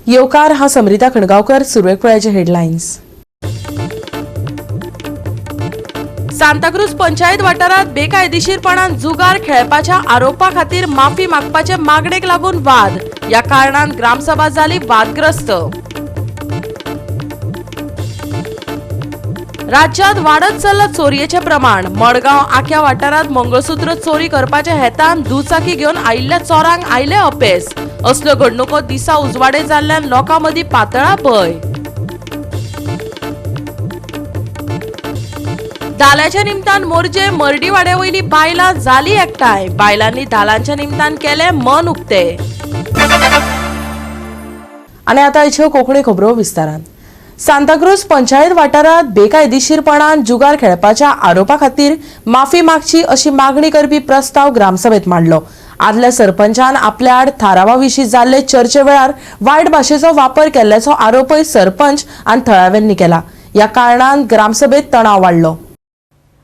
येवकार. हांव समरिता खणगांवकर. सुरवेक पळयाचे हेडलायन्स. सांताक्रूज पंचायत वाठारात बेकायदेशीरपणान जुगार खेळपाच्या आरोपा खातीर माफी मागपाचे मागणेक लागून वाद. या कारणान ग्रामसभा जाली वादग्रस्त. राज्यात वाडत चल्ला चोरयेचें प्रमाण. मडगांव आख्या वाठारात मंगळसूत्र चोरी करपाच्या हेतान दुचाकी घेवन आयिल्ल्या चोरांक आयले अपेस. असल्यो घडणुको दिसा उजवाडे जाल्ल्यान लोकां मदीं पातळा भंय. धालाच्या निमतान मोरजे मर्डीवाड्या वयली बायलां जाली एकठांय. बायलांनी धालांच्या निमतान केले मन उक्ते. आनी आतां आयच्यो कोंकणी खबरो विस्तारान. सांताक्रूज पंचायत वाठारात बेकायदेशीरपणान जुगार खेळपाच्या आरोपा खातीर माफी मागची अशी मागणी करपी प्रस्ताव ग्रामसभेत मांडलो. आदल्या सरपंचान आपल्या आड थारावा विशीं जाल्ले चर्चे वेळार वायट भाशेचो वापर केल्ल्याचो आरोपय सरपंच आनी थळाव्यांनी केला. ह्या कारणान ग्रामसभेत तणाव वाडलो.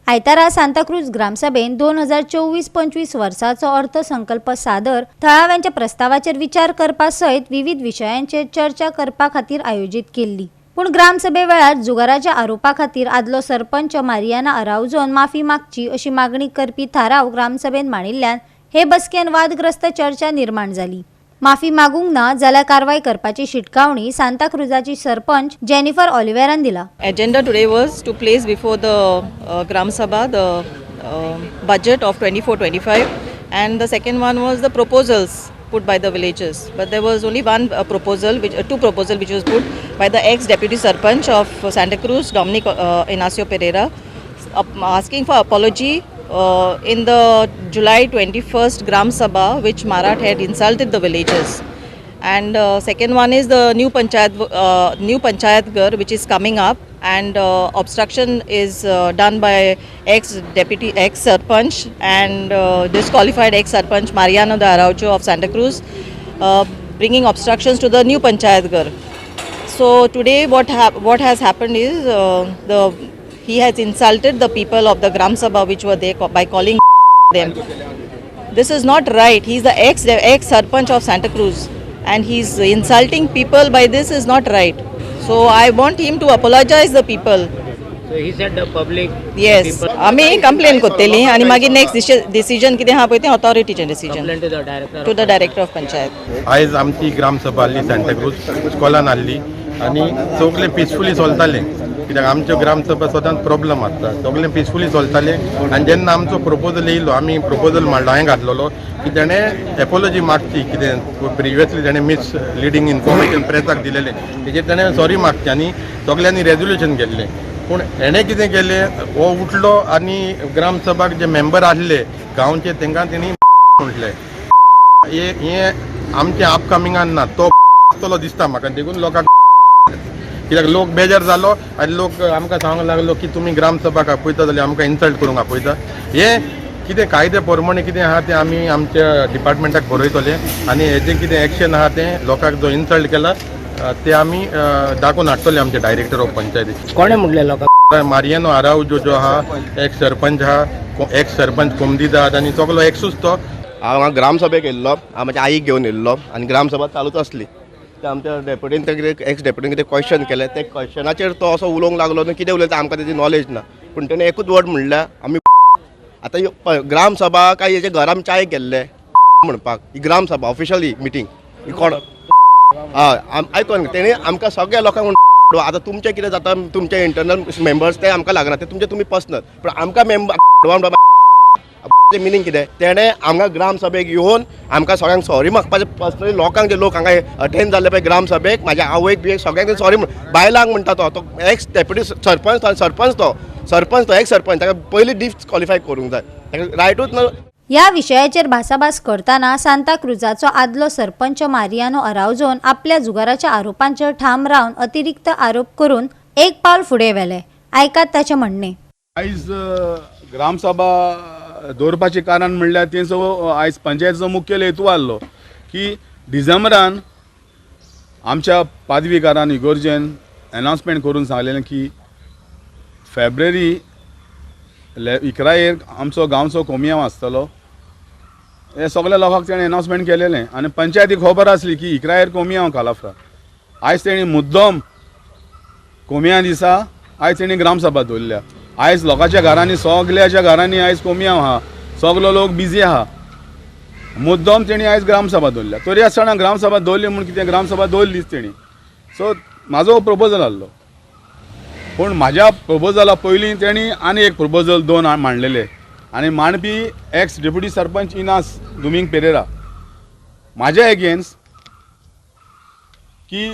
आयतारा सांताक्रूज ग्रामसभेन 2024-25 वर्साचो अर्थसंकल्प सादर, थळाव्यांच्या प्रस्तावाचेर विचार करपा सयत विविध विशयांचेर चर्चा करपा खातीर आयोजीत केल्ली. पूण ग्रामसभे वेळार जुगाराच्या आरोपा खातीर आदलो सरपंच मारियाना अरावजोन माफी मागची अशी मागणी करपी थाराव ग्रामसभेन मांडिल्ल्यान हे बसकेन वादग्रस्त चर्चा निर्माण जाली. माफी मागूंक ना जाल्यार कारवाय करपाची शिटकावणी सांताक्रुजाची सरपंच जेनिफर ऑलिवेरान दिला. Agenda today was to place before the Gram Sabha the budget of 24-25, and the second one was the proposals put by the villages. But there was only one proposal, which two proposal which was put by the ex-deputy sarpanch of Santa Cruz, Dominic Inacio Pereira, asking for apology in the July 21st Gram Sabha, which Marat had insulted the villagers. And second one is the new panchayat ghar which is coming up, and obstruction is done by ex deputy, ex sarpanch and disqualified ex sarpanch Mariano de Araujo of Santa Cruz, bringing obstructions to the new panchayat ghar. So today what has happened is the he has insulted the people of the Gram Sabha which were there by calling them. This is not right. He's the ex sarpanch of Santa Cruz and he's insulting people by this is not right. So I want him to apologize the people. So he said the public. Yes. People आमी complain करतली आनी मागीर next decision कितें आहा पळय तें ऑथॉरिटीचें decision. Complain to the director. To the director of panchayat. आयज आमची ग्रामसभा आहली, सांताक्रूज स्कॉलान आहली आनी सगळें पिसफुली चलतालें, कित्याक आमच्यो ग्रामसभा सदांच प्रॉब्लम आसता. सगळें पिसफुली चलतालें आनी जेन्ना आमचो प्रपोजल येयलो, आमी प्रपोजल मांडलो, हांवें घातलेलो की तेणें एपोलॉजी मागची, कितें प्रिवियसली तेणें मिस लिडींग इन्फॉर्मेशन प्रेसाक दिलेलें तेजेर तेणें सॉरी मागची आनी सगल्यांनी रेजोल्युशन केल्लें. पूण हेणें कितें केलें, हो उठलो आनी ग्रामसभाक जे मेंबर आहले गांवचे तांकां तेणी म्हटलें. हे हें आमच्या अपकमिंगान ना, तो आसतलो दिसता म्हाका. देखून लोकांक, कित्याक लोक बेजार जालो आनी लोक आमकां सांगूंक लागलो की तुमी ग्रामसभाक आपयता जाल्यार आमकां इन्सल्ट करूंक आपयता. हें कितें कायदे प्रमाणे कितें आहा तें आमी आमच्या डिपार्टमेंटाक बरयतले आनी हेजें कितें एक्शन आहा तें लोकांक जो इन्सल्ट केला ते आमी दाखोवन हाडटले आमचे डायरेक्टर ऑफ पंचायती. कोणे म्हटले लोकांक? मारियानो आरावजो जो आहा, एक्स सरपंच आहा, एक्स सरपंच कोमदिदाद आनी सगलो एक्सूच तो. हांव हांगा ग्रामसभेक येयल्लो. हांव म्हाज्या आईक घेवन येयल्लो आनी ग्रामसभा चालूच आसली. ते आमच्या डेप्युटीन ते कितें, एक्स डेप्युटीन कितें क्वेश्चन केलें, ते क्वेश्चनाचेर तो असो उलोवंक लागलो न्हू, कितें उलयता आमकां तेजी नॉलेज ना, पूण तेणें एकूच वर्ड म्हणल्यार आमी. आतां ह्यो ग्रामसभा काय हेजे घरा आमी चायेक गेल्ले म्हणपाक? ही ग्रामसभा, ऑफिशियली मिटींग ही. कोण हय आयकोन तेणी आमकां सगळ्या लोकांक म्हण. आतां तुमचें कितें जाता, तुमचे इंटरनल मेंबर्स ते आमकां लागना, ते तुमचे तुमी पर्सनल, पूण आमकां मेंबर मिनींग कितें? तेणें आमकां ग्रामसभेक येवन आमकां सगळ्यांक सॉरी मागपाचें पर्सनली लोकांक, जे लोक हांगा अटेंड जाल्ले पळय ग्रामसभेक, म्हाज्या आवयक बी सगळ्यांक सॉरी म्हण. बायलांक म्हणटा तो. तो एक्स डेप्युटी सरपंच तो, सरपंच तो, सरपंच तो, एक्स सरपंच. ताका पयलीं डिस्क्वॉलिफाय करूंक जाय, ताका रायटूच ना. ह्या विशयाचेर भासाभास करतना सांताक्रुजाचो आदलो सरपंच मारियानो अरावजोन आपल्या जुगाराच्या आरोपांचेर ठाम रावन अतिरिक्त आरोप करून एक पावल फुडें व्हेले. आयकात ताचें म्हणणें. आयज ग्रामसभा दवरपाचें कारण म्हणल्यार तेंचो आयज पंचायतीचो मुखेल हेतू आहलो की डिसेंबरान आमच्या पादवीकारान इगोर्जेन एनावन्समेंट करून सांगलेलें की फेब्रुवारी 11 आमचो गांवचो कोमियांव आसतलो. हे सगल्या लोकांक तेणें एनावन्समेंट केलेलें आनी पंचायतीक खबर आसली की 11 कोमियांव कालाफ्रा. आयज तेणी मुद्दम कोमया दिसा आयज तेणी ग्रामसभा दवरल्या. आयज लोकांच्या घरांनी, सगल्याच्या घरांनी आयज कोमयांव आहा, सगलो लोक बिजी आहा. मुद्दम तेणी आयज ग्रामसभा दवरल्या. तरी आसतना ग्रामसभा दवरली म्हूण कितें, ग्रामसभा दवरलीच तेणी. सो म्हाजो प्रपोजल आहलो, पूण म्हाज्या प्रपोजला पयलीं तेणी आनी एक प्रपोजल दोन मांडलेले आनी मांडपी एक्स डेप्युटी सरपंच इनास दुमींग पेरेरा म्हाज्या एगेन्स्ट की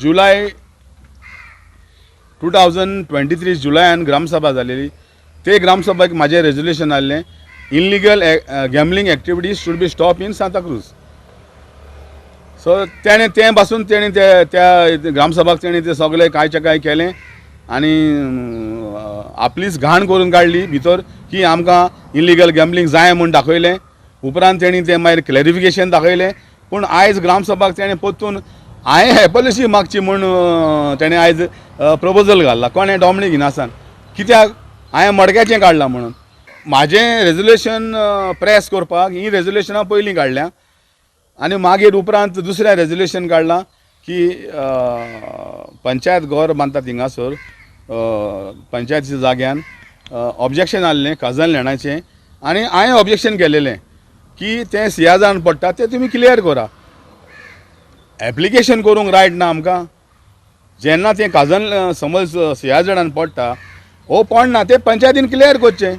जुलय 2023 जुलयान ग्रामसभा जालेली. ते ग्रामसभेक म्हाजें रेजोल्युशन आहलें, illegal gambling activities should be stop in Santacruz. So तेणें तें पासून तेणें ते त्या ग्रामसभाक तेणें तें सगळें कांयचें कांय केलें आनी आपलीच घाण करून काडली भितर की आमकां इलिगल गॅमलिंग जाय म्हूण दाखयलें. उपरांत तेणी तें मागीर क्लॅरिफिकेशन दाखयलें. पूण आयज ग्रामसभाक तेणें परतून हांवें एपोलॉजी मागची म्हूण तेणें आयज प्रपोजल घाल्ला. कोणें? डॉमनीक इनासान. कित्याक हांवें मडक्याचें काडलां म्हणून. म्हाजें रेजोल्युशन प्रेस करपाक हीं रेजोल्युशनां पयलीं काडल्या आनी मागीर उपरांत दुसरें रेजोल्युशन काडलां की पंचायत घर बांदता थिंगासर पंचायतीच्या जाग्यान. ऑब्जेक्शन आहलें काजन लेणाचें आनी हांवें ऑब्जेक्शन केलेलें की तें सियाजान पडटा तें तुमी क्लियर करा. एप्लिकेशन करूंक रायट ना आमकां. जेन्ना तें काजन समज सियाजान पडटा वो पडना तें पंचायतीन क्लियर करचें.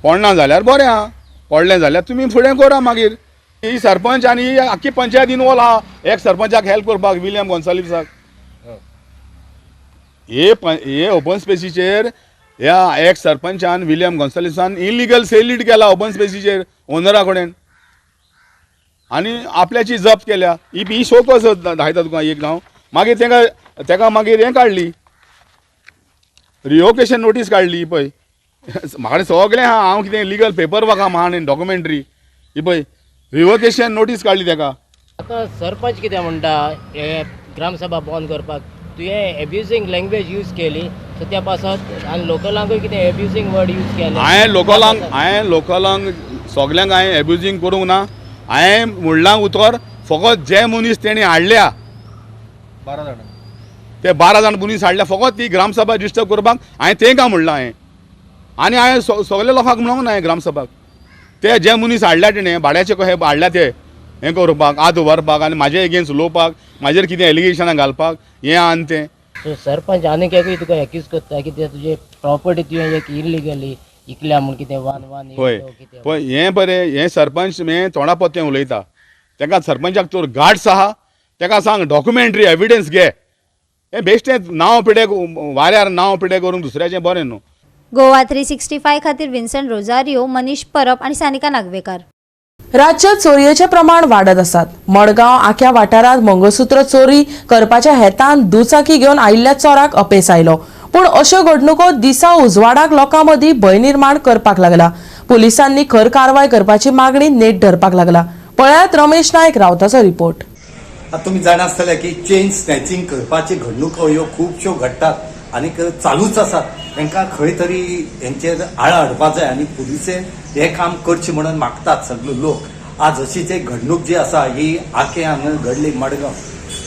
पडना जाल्यार बरें आहा, पडलें जाल्यार तुमी फुडें करा. मागीर ही सरपंच आनी ही आख्खी पंचायत इनवॉल्व आहा एक सरपंचाक हेल्प करपाक, विलियम गोन्साल्वीसाक. हे ओपन स्पेसीचेर ह्या एक सरपंचान विलियम गोन्साल्वीसान इलिगल सेल डीड केला ओपन स्पेसीचेर ओनरा कडेन आनी आपल्याची जप्त केल्या. ही ही शो कसो दाखयता तुका एक हांव. मागीर तेका मागीर हें काडली, रिवोकेशन नोटीस काडली. पळय म्हाका सगळें आहा, हांव कितें लिगल पेपर वर्क आहा म्हाका आनी डॉक्युमेंटरी. ही पळय रिवोकेशन नोटीस काडली तेका. आतां सरपंच कितें म्हणटा, हे ग्रामसभा बंद करपाक तुवें एब्युजींग लँग्वेज यूज केली, सो त्या पासत आनी लोकलांकूय कितें एब्युजींग वर्ड यूज केले. हांवें लोकलांक सगल्यांक हांवें एब्युजींग करूंक ना. हांवें म्हणलां उतर फकत जे मनीस तेणी हाडल्या 12 जाणां, ते 12 जाण मनीस हाडल्या फकत ती ग्रामसभा डिस्टर्ब करपाक हांवें तेंकां म्हणलां. हांवें आनी हांवें सगल्या लोकांक म्हणूंक ना. ग्रामसभाक ते जे मनीस हाडल्या तेणें भाड्याचे कशे हाडल्या ते हें करपाक, हात उबारपाक आनी म्हाजे एगेन्स्ट उलोवपाक, म्हाजेर कितें एलिगेशनां घालपाक, हें आनी तें. सो सरपंच आनीक एकूय तुका एक्यूज करता की ते तुजे प्रॉपर्टी तुवें एक इलिगली इकल्या म्हूण, कितें वन वन पळय कितें. पळय हें बरें, हें सरपंच हें तोंडा पोतें उलयता. तेका सरपंचाक तर गार्ड्स आहा, तेका सांग डॉक्युमेंटरी एविडन्स घे. हें बेश्टें नांव पिडे वाऱ्यार नांव पिडे करूंक दुसऱ्याचें बरें न्हू. गोवा 365 खातीर विन्सन रोजारियो, मनीष परब आणि सानिका नागवेकर. राज्यात चोरयेचे प्रमाण वाडत आसात. मडगांव आख्या वाठारांत मंगळसूत्र चोरी करपाच्या हेतान दुचाकी घेवन आयिल्ल्या चोराक अपेस आयलो. पूण अश्यो घडणुको दिसा उजवाडाक लोकां मदीं भंय निर्माण करपाक लागला. पुलिसांनी खर कारवाय करपाची मागणी नेट धरपाक लागला. पळयात रमेश नायक रावताचो रिपोर्ट. आतां तुमी जाणा आसतले की चेन स्नॅचिंग करपाची घडणुको ह्यो खुबश्यो घडटात आनीक चालूच आसात. तांकां खंय तरी हेंचेर आळो हाडपा जाय आनी पुलिसेन हें काम करचें म्हणून मागतात सगळे लोक. आज अशीच एक घडणूक जी आसा ही आके हांगा घडली मडगांव.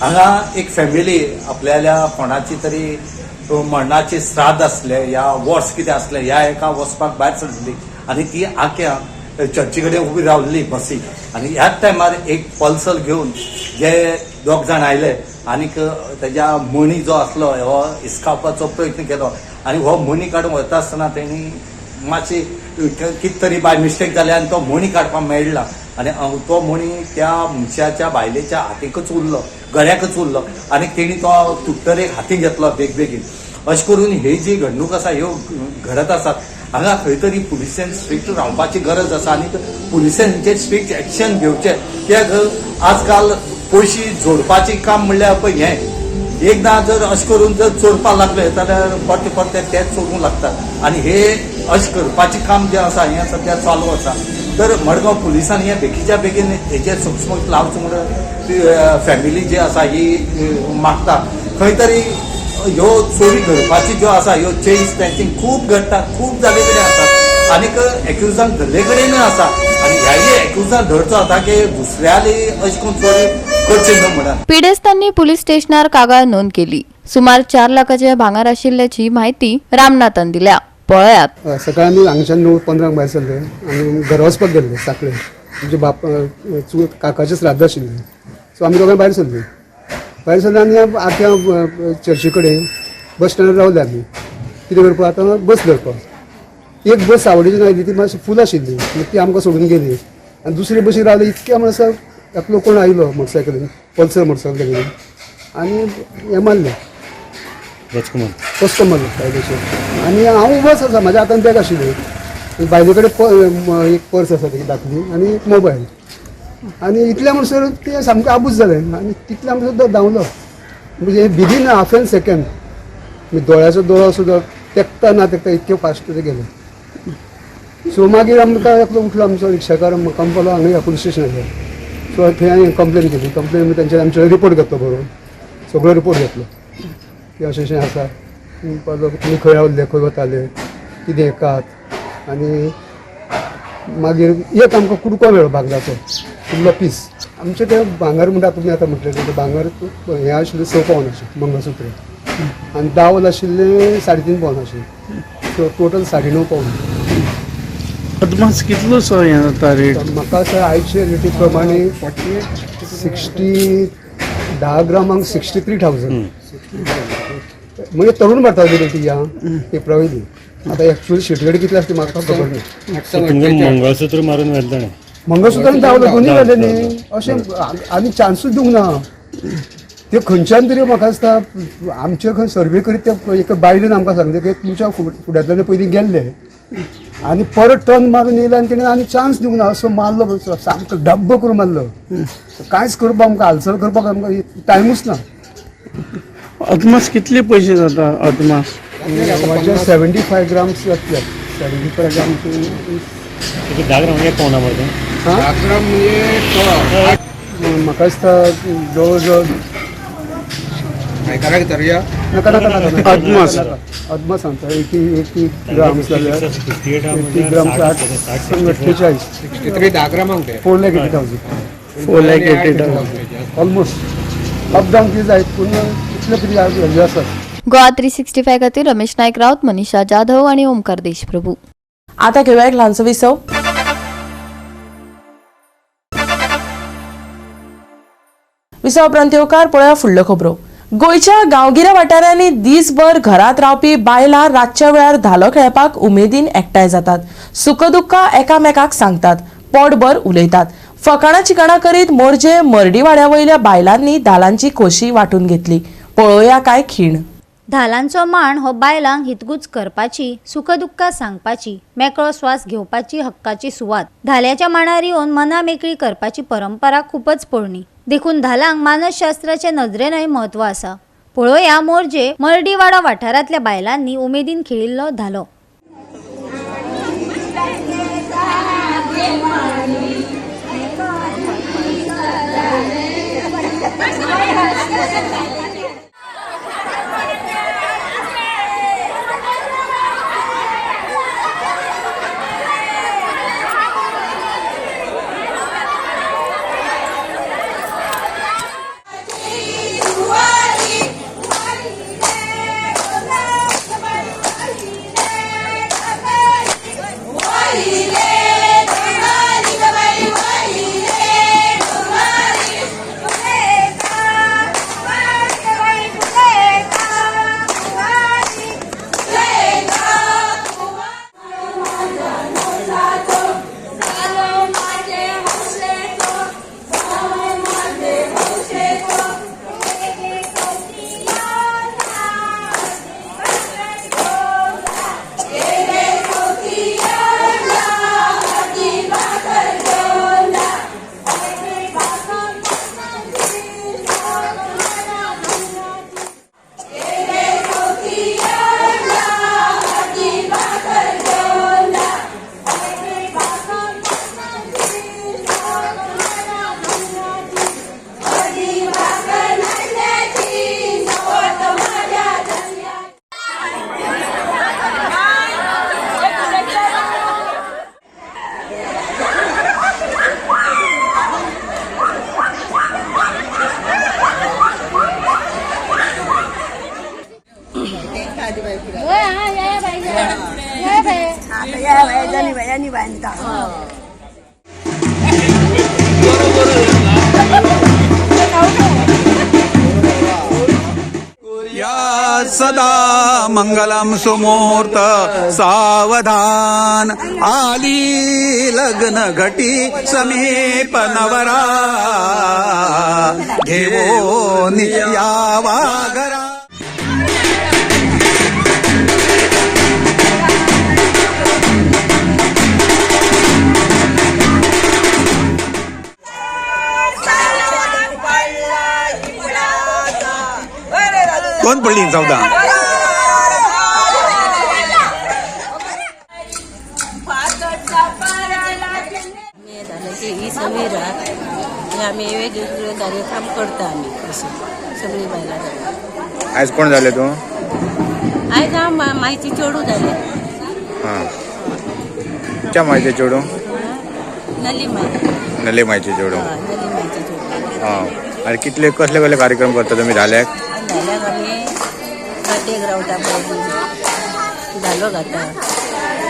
हांगा एक फॅमिली आपल्याल्या कोणाची तरी मरणाचे श्राद्ध आसले या वर्स कितें आसलें, ह्या एका वचपाक भायर सरली आनी ती आक्या चर्ची कडेन उबी रावल्ली बसीक आनी ह्याच टायमार एक पल्सर घेवन जे दोग जाण आयले आनीक तेज्या मणी जो आसलो हो हिसकावपाचो प्रयत्न केलो आनी हो मणी काडून वता आसतना तेणी मातशी कितें तरी बाय मिस्टेक जाली आनी तो मणी काडपाक मेळ्ळा आनी तो मणी त्या मनशाच्या बायलेच्या हातीकच उरलो, गळ्याकच उरलो आनी तेणी तो तुटतर एक हाती घेतलो बेगबेगीन. अशें करून ही जी घडणूक आसा ह्यो घडत आसात. हांगा खंय तरी पुलिसेन स्ट्रिक्ट रावपाची गरज आसा आनी पुलिसेन हेंचेर स्ट्रिक्ट एक्शन घेवचें, कित्याक आजकाल पयशे जोडपाचें काम म्हणल्यार पळय हें एकदां जर अशें करून जर चोरपाक लागले जाल्यार परते परते तेच चोरूंक लागतात आनी हे अशें करपाचें काम जें आसा हें सद्या चालू आसा. तर मडगांव पुलिसांनी हें बेगीच्या बेगीन हेचेर सुक्ष्म लावचें म्हणून फॅमिली जी आसा ही मागता. खंय तरी ह्यो चोरी घडपाची ज्यो आसा, ह्यो चेन स्नॅचिंग खूब घडटा, खूब जागे कडेन आसा आनीक एक्युजांक धरले कडेनूय आसा. आनी ह्याय एक्युजाक धरचो आतां की दुसऱ्याले अशें करून चोरी करचे न्हू म्हणून. पिडेस्तांनी पुलीस स्टेशनार कागाळ नोंद केली. सुमार 4 लाखाचे भांगर आशिल्ल्याची माहिती रामनाथान दिल्या. पळयात. सकाळी आमी हांगच्यान 9:15 भायर सरले आनी घरा वचपाक गेल्ले साखळे. आमचे बाप काकाचें श्राद्ध आशिल्लें. सो आमी दोगांय भायर सरली. भायर सरले आनी आख्या चर्ची कडेन बस स्टँडार रावले आमी. कितें करपाक आतां बस धरपाक. एक बस सावडीच्यान आयली ती मातशी फूल आशिल्ली, ती आमकां सोडून गेली. आनी दुसरे बशीर रावले इतक्या म्हणसर एकलो कोण आयलो मोटरसायकलीन, पल्सर मोटरसायकल घेवन आनी हें मारलें, रस्को मारलो बायलेचेर. आनी हांव उबोच आसा, म्हाज्या हातान बॅग आशिल्लें, बायले कडेन एक पर्स आसा ती दाखली आनी एक मोबायल. आनी इतल्या म्हणसर तें सामकें आबूज जालें आनी तितल्या म्हणसर तो धांवलो. म्हणजे विदीन हाफ एन सेकंड, दोळ्याचो दोळो सुद्दां तेकता ना तेकता इतके फास्ट ते गेले. सो मागीर आमकां एकलो उठलो आमचो रिक्षाकार, म्हाका म्हणपाक हांगा या पुलीस स्टेशनार. सो थंय हांवें कंप्लेन केली. कंप्लेन तेंच्यानी आमचो रिपोर्ट घेतलो, बरोवन सगळो रिपोर्ट घेतलो की अशें अशें आसा, तुमी खंय रावले, खंय वताले, कितें कात. आनी मागीर एक आमकां कुडको मेळ्ळो भांगराचो फुडलो पीस. आमचें तें भांगर म्हणटा तुमी आतां म्हटलें तें भांगर हें आशिल्लें 6 पावनाचें मंगळसूत्र आनी दावल आशिल्लें 3.5 पावनाचें. सो टोटल 9.5 पावन. अदमास कितलोसो हें जाता रेट? म्हाका सर आयचे रेटी प्रमाणे 60 10 ग्रामांक 63,000. म्हणजे तरुण भारताची रेटी ह्या पेपरा वयली. आतां एक्चुअली शेटी कितले आसता म्हाका खबर ना. मंगळसूत्र मारून व्हेलें ताणें? मंगळसूत्र धांवलो दोनूय व्हेलें न्ही. अशें आनी चान्सूच दिवंक ना. ते खंयच्यान तरी म्हाका दिसता आमचे खंय सर्वे करीत ते एका बायलेन आमकां सांगलें की तुमच्या फुड्यांतल्यान पयलीं गेल्ले आनी परत टर्न मारून येयले आनी तेणें आनी चान्स दिवंक ना. असो मारलो, सामको डब्बो करून मारलो. कांयच करपाक आमकां हालचाल करपाक आमकां टायमूच ना. अदमास कितले पयशे जाता अदमास? म्हजे 75 ग्राम्स जातले. 75 ग्राम्स 10 ग्राम 1 पावना मरे. 10 ग्राम म्हणजे म्हाका दिसता जवळ जवळ नाका नाका नाका अदमास. अदमास सांगता 80 ग्राम्स जाल्यार 80 grams 8 48 4 lakh 80,000. 4 lakh 80,000 almost up down कितें जायत पूण इतलें कितें हेजें आसा. गोवा 365 खातीर रमेश नायक राऊत, मनीषा जाधव आणि ओमकार देशप्रभू. आता घेऊया एक ल्हानसो विसव. विसव उपरांत येवकार पळोवया फुडल्यो खबरो. गोंयच्या गांवगिऱ्या वाठारांनी दीसभर घरांत रावपी बायलां रातच्या वेळार धालो खेळपाक उमेदीन एकठांय जातात. सुखदुख्खां एकामेकाक सांगतात, पोटभर उलयतात. फकाणां चिकाणां करीत मोरजे मर्डीवाड्या वयल्या बायलांनी धालांची खोशी वांटून घेतली. पळोवया काय खीण. धालांचो माण हो बायलांक हितगुज करपाची, सुखदुख्खां सांगपाची, मेकळो स्वास घेवपाची हक्काची सुवात. धाल्याच्या मांडार येवन मनां मेकळी करपाची परंपरा खूपच पोरणी, देखून धालांक मानसशास्त्राचे नदरेनय म्हत्व आसा. पळोवया मोरजे मर्डीवाडो वाठारांतल्या बायलांनी उमेदीन खेळिल्लो धालो. या सदा मंगलम सुमूर्त सावधान आली लग्न घटी समीप नवरा घेऊन यावा घरा. कोण पडली 14? ही समीरा आमी वेगवेगळे कार्यक्रम करता आमी अशे सगळी बायलां जावन. आयज कोण जाले तूं? आयज हांव मायची चेडूं जालें. हां, तुमच्या मायचे चेडूं? नली माय. नली मायचे चेडूं. नली मायचे चेडूं. हां, आनी कितले कसले कसले कार्यक्रम करता तुमी धाल्याक? धाल्याक आमी गादयेक रावता, पयलीं धालो घाता,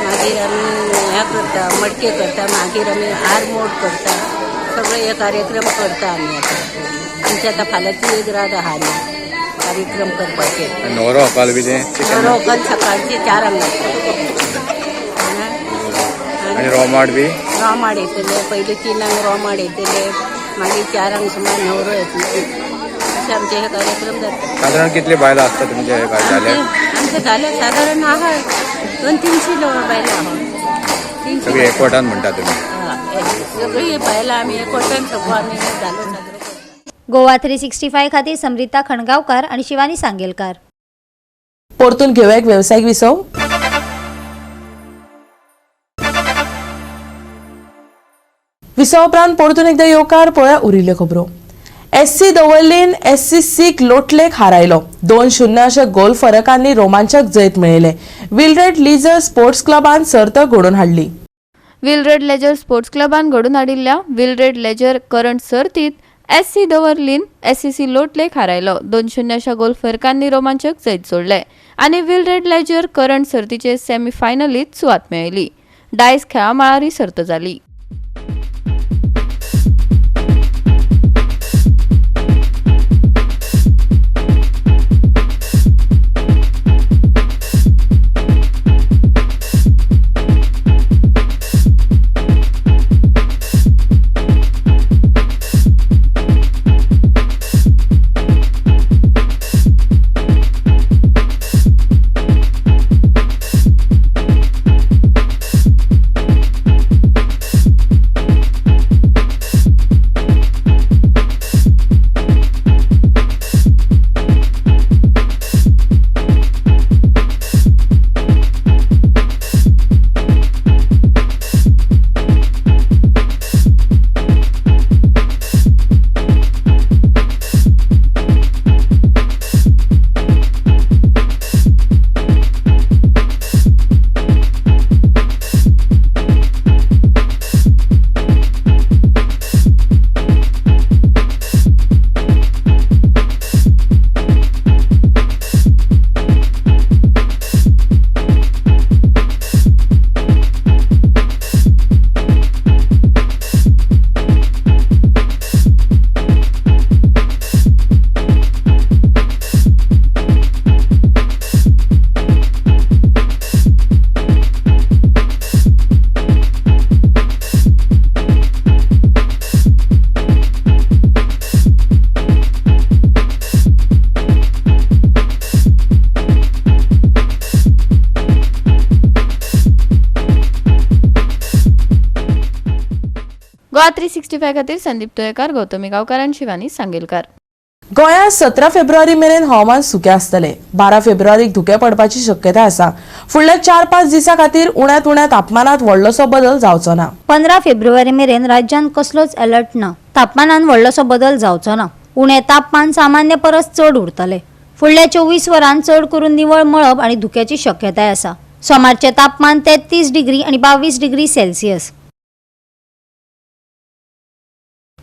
मागीर आमी हें करता, मटके करता, मागीर आमी आरमोड करता, सगळे हे कार्यक्रम करता आमी. आतां आमची आतां फाल्यांची एक रात आहा न्ही कार्यक्रम करपाचे. न्हवरो व्हंकल बी तें? न्हवरो व्हंकल सकाळचे 4 जाता. आनी रोमाट बी? रोमाड येतले पयलीं 3 रोमाड येतले, मागीर 4 सुमार न्हवरो येतले. अशे आमचे हे कार्यक्रम जाता. सादारण कितले बायलां आसता तुमचे हे धाल्याक? आमचे धाल्याक सादारण आहा 200-300 बायलां आहा. सगळी एकवटान म्हणटा तुमी? सगळी बायलां आमी एकवटान सगळो आमी धालो साजरो करता. गोवा 365 खातीर समृता खणगांवकार आणि शिवानी सांगेलकार. परतून घेवया एक वेवसायीक विसव. विसव उपरांत परतून एकदा येवकार. पळोवया उरिल्ल्यो खबरो. एससी दवर्लीन एससी सीक लोटलेक हारायलो. 2-0 अशे गोल फरकांनी रोमांचक जैत मेळयले. विलरेड लिजर स्पोर्ट्स क्लबान सर्त घडोवन हाडली. विलरेड लेजर स्पोर्ट्स क्लबान घडोवन हाडिल्ल्या विलरेड लेजर करंट सर्तीत एससी दवर्लीन एससीसी लोटलेक हारायलो. 2-0 अशा गोल फरकांनी रोमांचक जैत जोडले आनी विलरेड लेजर करंट सर्तीचे सेमीफायनलीत सुवात मेळयली. डायस खेळा मळार ही सर्त जाली. गोवा 365 खातीर संदीप तुयेकार, गौतमी गांवकार आनी शिवानी सांगेलकार. गोंयांत 17 फेब्रुवारी मेरेन हवामान सुकें आसतलें. 12 फेब्रुवारीक धुकें पडपाची शक्यताय आसा. फुडल्या 4-5 दिसां खातीर उण्यांत उण्या तापमानांत व्हडलोसो बदल जावचो ना. 15 फेब्रुवारी मेरेन राज्यांत कसलोच अलर्ट ना. तापमानांत व्हडलोसो बदल जावचो ना. उणें तापमान सामान्य परस चड उरतलें. फुडल्या 24 वरांत चड करून निवळ मळब आनी धुक्याची शक्यताय आसा. सोमारचें तापमान 33 डिग्री आनी 22 डिग्री सेल्सियस.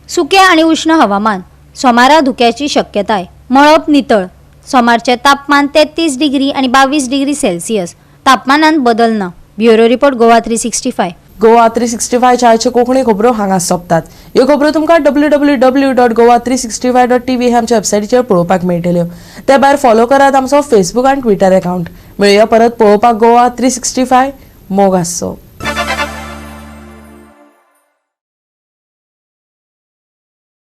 सुकें आनी उश्ण हवामान. सोमारा धुक्याची शक्यताय. मळब नितळ. सोमारचें तापमान 33 डिग्री आनी 22 डिग्री सेल्सियस. तापमानांत बदल ना. Bureau report, Goa 365. गोवा 365 आयच्यो कोंकणी खबरो हांगा सोंपतात. ह्यो खबरो तुमकां www.goa365.tv हे आमच्या वेबसायटीचेर पळोवपाक मेळटल्यो. ते भायर फॉलो करात आमचो फेसबूक आनी ट्विटर अकाउंट. मेळुया परत पळोवपाक गोवा 365. मोग आसचो.